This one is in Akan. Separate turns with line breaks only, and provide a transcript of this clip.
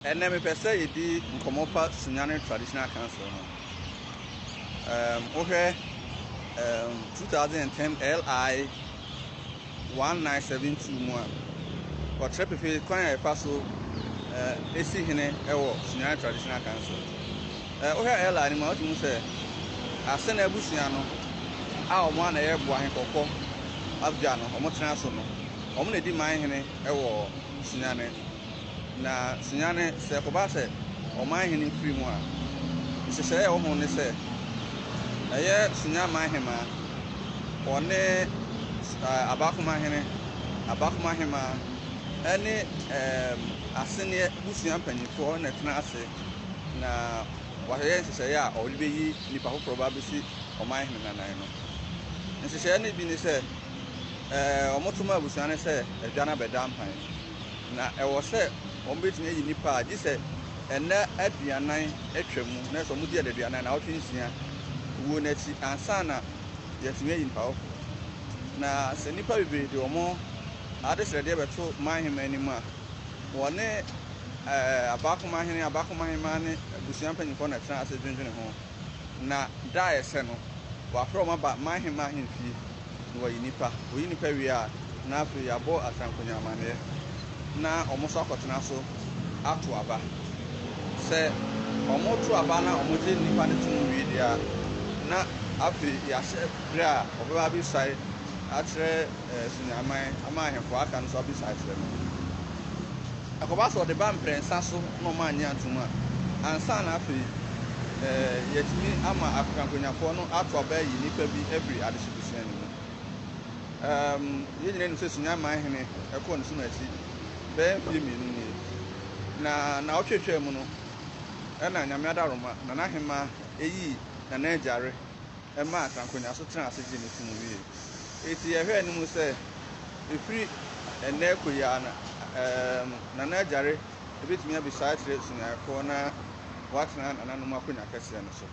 Ɛnnɛ mepɛ sɛ yɛdi nkɔmmɔ fa Sunyani Traditional Council ho. Um, wohwɛ um, 2010 LI 1972 mu a, ɔkyerɛ pefee kwan a yɛfa so uh, esi hene wɔ Sunyani Traditional Council. Uh, wohwɛ LI no mu a, wotumi hu sɛ Asena abusua no a wɔn a na ɛyɛ Boahe Kɔkɔ adwa no, wɔtena so no, wɔn na edi man hene wɔ Sunyani. Na Sunyani, sɛ ɛkɔba sɛ ɔman hene firi mu a, nhyehyɛeɛ a ɛwɔ ho ne sɛ, ɛyɛ Sunya man hemaa, ɔne Abakoma hene, Abakoma hemaa, ɛne aseneɛ busua mpanimfoɔ na ɛtena ase na wɔayɛ nhyehyɛeɛ a wɔde bɛyi nipa foforɔ ba abɛsi ɔman hene nanan no. Nhyehyɛeɛ no bi ne sɛ, wɔto ma abusua no sɛ adwa no abɛda mpan. Na ɛwɔ sɛ wɔbɛtumi ayi nnipa a gye sɛ nna 40 atwa mu, na sɛ wɔdi adaduanan, nnawɔtwe nsia wuo no akyi ansa na yɛatumi ayi nnipa foforɔ. Na sɛ nnipa bebree de wɔn adesrɛdeɛ bɛto man hemmaa anim a, wɔne abakoma hene, abakoma hemmaa ne abusua mpanimfoɔ na ɛtena ase dwendwene ho. Na da a ɛsɛ no, wɔafrɛ wɔn aba man hemmaa ahemfie na wɔayi nnipa. Wɔyi nnipa wie a, na afei yɛabɔ Atrankonya amanneɛ na wɔn nso akɔtena so ato aba. Sɛ wɔto aba na wɔgye nnipa no tom wie deɛ a, na afei yɛahyɛ berɛ a wɔbɛba abɛsuae akyerɛ Sunyaman ama ahemfo a aka no nso abisa akyerɛ no. Ɛkɔba sɛ ɔde ba mprɛnsa so na wɔannye antom a, ansa na afei yɛatumi ama Atrankonyafoɔ no ato aba ayi nnipa bi afiri adehyebusua no mu. Yɛn nyinaa nim sɛ Sunyan hene kɔɔ ne som akyi bɛyɛ mfeɛ mmienu nie. Na naawɔtwe atwaa mu no, ɛna Nyame adaworoma, Nana Hemaa yii Nana Agyare maa Atrankonya so tenaa ase gyee ne tom wiei. Enti yɛhwɛ anim sɛ ɛfiri ɛnnɛ rekɔ yi ara no, Nana Agyare bɛtumi abisa akyerɛ Sunyanfoɔ na wɔatena nananom akonnwa kɛseɛ no so.